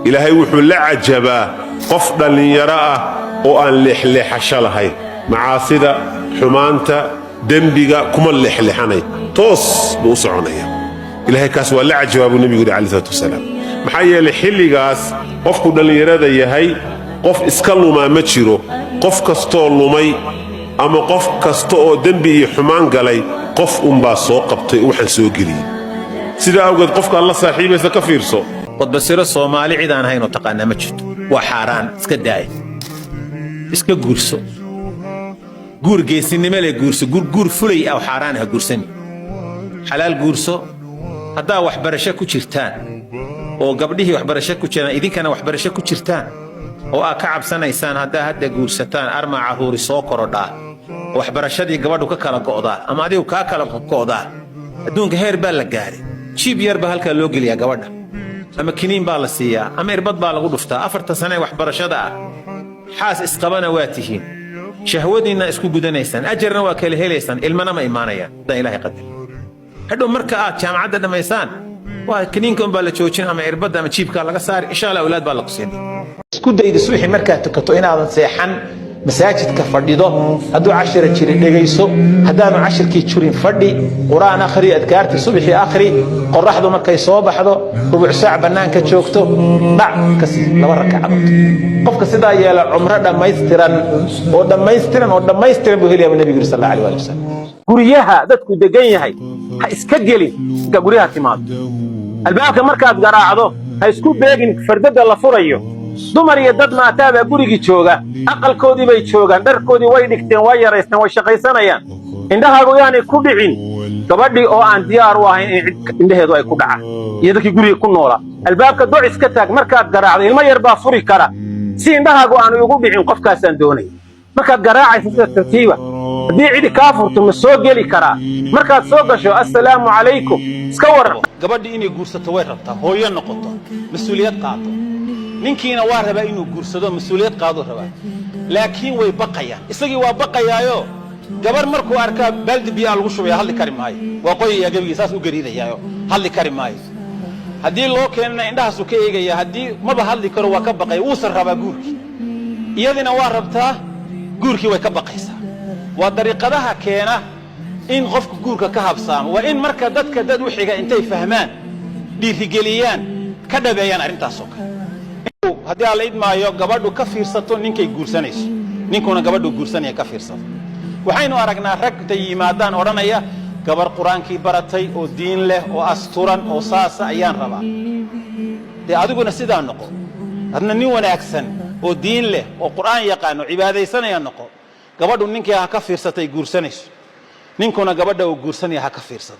Ilaahay wuxuu la cajabaa qof dhallinyaro ah oo aan leexleexasho lahayn. Macaasida, xumaanta, dembiga kuma leexleexanay, toos buu u soconaya. Ilahay kaas waa la cajabaa, buu nebigu yidhi calayhi salaatu wasalaam. Maxaa yeelay, xilligaas qofku dhallinyarada yahay, qof iska lumaa ma jiro. Qof kastoo lumay ama qof kasta oo dembi iyo xumaan galay, qof unbaa soo qabtay oo waxaan soo geliyey. Sidaa awgeed, qofkaad la saaxiibaysa ka fiirso. Qodbasiro Soomaali cid aan ahayn oo taqaanaa ma jirto. Waa xaaraan, iska daaya, iska guurso. Guur geesinimo leh guurso. Guur, guur fulay ah oo xaaraan ah guursani, xalaal guurso. Haddaa waxbarasho ku jirtaan oo gabdhihii waxbarasho ku jiraan, idinkana waxbarasho ku jirtaan, oo aad ka cabsanaysaan haddaa hadda guursataan armaa carruuri soo korodhaa, waxbarashadii gabadhu ka kala go'daa ama adigu kaa kala go'daa, adduunka heer baa la gaaray. Jiib yar baa halkaa loo geliyaa gabadha, ama kiniin baa la siiyaa, ama irbad baa lagu dhuftaa. 4ta sane ee waxbarashada ah xaas isqabana waa tihiin, shahwadiinna isku gudanaysaan, ajarna waa kala helaysaan, ilmana ma imaanayaan haddaan Ilaahay qadar. Hadhow marka aad jaamacadda dhammaysaan, waa kiniinka unbaa la joojin ama irbadda ama jiibkaa laga saari. Insha Allah awlaad baa la kusiinay. Isku dayda subaxii markaad tukato inaadan seexan, masaajidka fadhido. Hadduu cashira jiri, dhegayso. Haddaanu cashirkii jirin, fadhi, Qur'aan akhri, adkaartii subaxii akhri. Qoraxdu markay soo baxdo, rubuc saac bannaanka joogto, dhac ka sii laba rakacadood. Qofka sidaa yeela, cumro dhammaystiran oo dhammaystiran oo dhammaystiran buu helayaa, buu nebigu yiri, sal alla alayh waali wasalam. Guryaha dadku degan yahay ha iska gelin. Marka guryaha timaado, albaabka markaad garaacdo, ha isku beegin fardada la furayo. Dumar iyo dad maataabaa gurigii jooga, aqalkoodii bay joogaan, dharkoodii way dhigteen, way yaraysteen, way shaqaysanayaan. Indhahaagu yaanay ku dhicin gabadhii oo aan diyaar u ahayn in cid indhaheedu ay ku dhacaan iyo dadkii guriga ku noolaa. Albaabka doc iska taag markaad garaacdo, ilmo yar baa furi kara. Si indhahaagu aanu igu dhicin qofkaasaan doonaya. Markaad garaacaysa, sida tartiiba, haddii cidi kaa furto, ma soo geli karaa? Markaad soo gasho, "Assalaamu calaykum, iska warran." Gabadhii inay guursato way rabtaa, hooyo noqoto, mas-uuliyad qaato. Ninkiina waa rabaa inuu guursado, mas-uuliyad qaaduu rabaa, laakiin way baqayaan. Isagii waa baqayaayo. Gabar markuu arkaa, baaldi biyaa lagu shubaya, hadli kari maayo, waa qoyayaa gebigii, saas u gariirayaayo, hadli kari maayo. Haddii loo keenana, indhahaasuu ka eegaya. Haddii maba hadli karo, waa ka baqaya. Wuusan rabaa guurkii, iyadina waa rabtaa guurkii, way ka baqaysaa. Waa dariiqadaha keena in qofku guurka ka habsaamo. Waa in marka dadka dad u xiga intay fahmaan, dhiirigeliyaan, ka dhabeeyaan arrintaas oo kale. Haddii alla idmaayo, gabadhu ka fiirsato ninkay guursanayso, ninkuna gabadhu guursanaya ka fiirsado. Waxaynu aragnaa rag intay yimaadaan odhanaya, "Gabar Qur-aankii baratay oo diin leh oo asturan oo saasa ayaan rabaa." Dee adiguna sidaa noqo, adna nin wanaagsan oo diin leh oo Qur'aan yaqaano, cibaadaysanaya noqo. Gabadhu ninkii ha ka fiirsatay guursanayso, ninkuna gabadha uu guursanaya ha ka fiirsado.